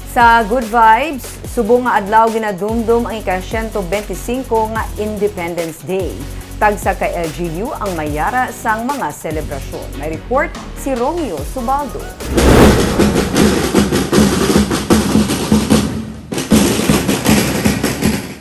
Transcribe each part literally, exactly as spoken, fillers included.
Sa Good Vibes, subong nga adlaw ginadumdom ang ika-siyento benti singko nga Independence Day. Tagsa ka L G U ang may yara sang mga selebrasyon. May report si Romeo Subaldo.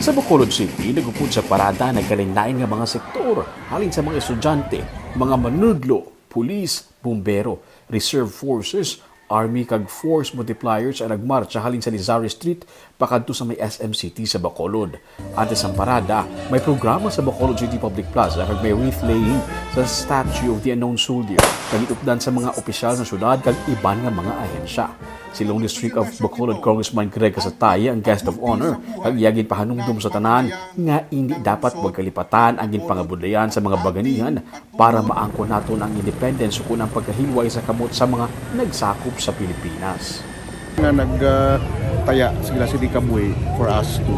Sa Bacolod City, nagupod sa parada ang nagkalain-lain nga mga sektor, halin sa mga estudyante, mga manudlo, pulis, bumbero, reserve forces, army kag force multipliers ang nagmarcha halin sa Lizari Street pakadto sa may S M City sa Bacolod. Antes ang parada, may programa sa Bacolod City Public Plaza kag may wreath laying sa Statue of the Unknown Soldier, kag gitupdan sa mga opisyal sa syudad kag iban nga mga ahensya. Si Lone District of Bacolod Congressman Greg Casatay ang guest of honor, kag iya ginpahanumdom sa tanan nga indi dapat magkalipatan ang ginpangabudlayan sa mga baganihan para maangkon naton ang independence ukon ang pagkahilway sa kamot sa mga nagsakop sa Pilipinas. Nga nagtaya sila sini kabuhi for us to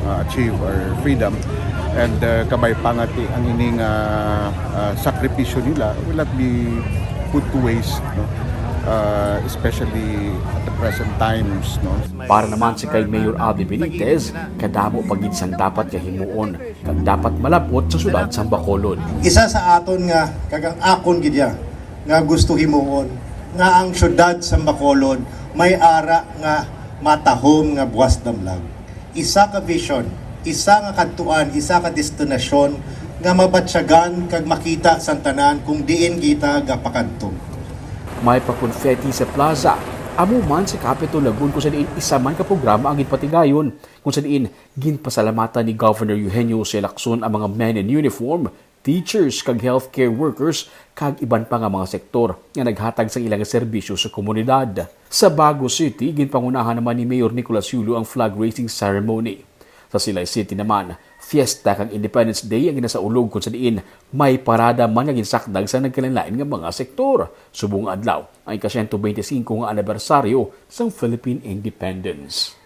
uh, achieve our freedom, and uh, kabay pa nga ti ang ining uh, uh, sakripisyo nila will not be put to waste, no? Uh, especially at the present times, no? Para naman si kay Mayor Abby Benitez, kadamo pa gid sang dapat nga himuon kag dapat malab-ot sa syudad sang Bacolod. Isa sa aton nga kag ang akon gid ya nga gusto himuon nga ang syudad sang Bacolod may ara nga matahom nga buwas damlag. Isa ka vision, isa nga kadtuan, isa ka destinasyon nga mabatyagan kag makita sang tanan kung diin kita gapakadto. May pa-confetti sa plaza. Amo man sa Capitol Lagoon kung sa diin isa man ka programa ang ginpatigayon, kung sa diin ginpasalamatan ni Governor Eugenio Jose Lacson ang mga men in uniform, teachers kag healthcare workers kag iban pa nga mga sektor nga naghatag sang ilang serbisyo sa komunidad. Sa Bago City, ginpangunahan naman ni Mayor Nicolas Yulo ang flag raising ceremony. Sa Silay City naman, fiesta kag Independence Day ang ginasaulog kung sa diin may parada man nga ginsakdag sa nagkalain-lain nga mga sektor. Subong nga adlaw ang ika-siyento benti singko nga anibersaryo sang Philippine Independence.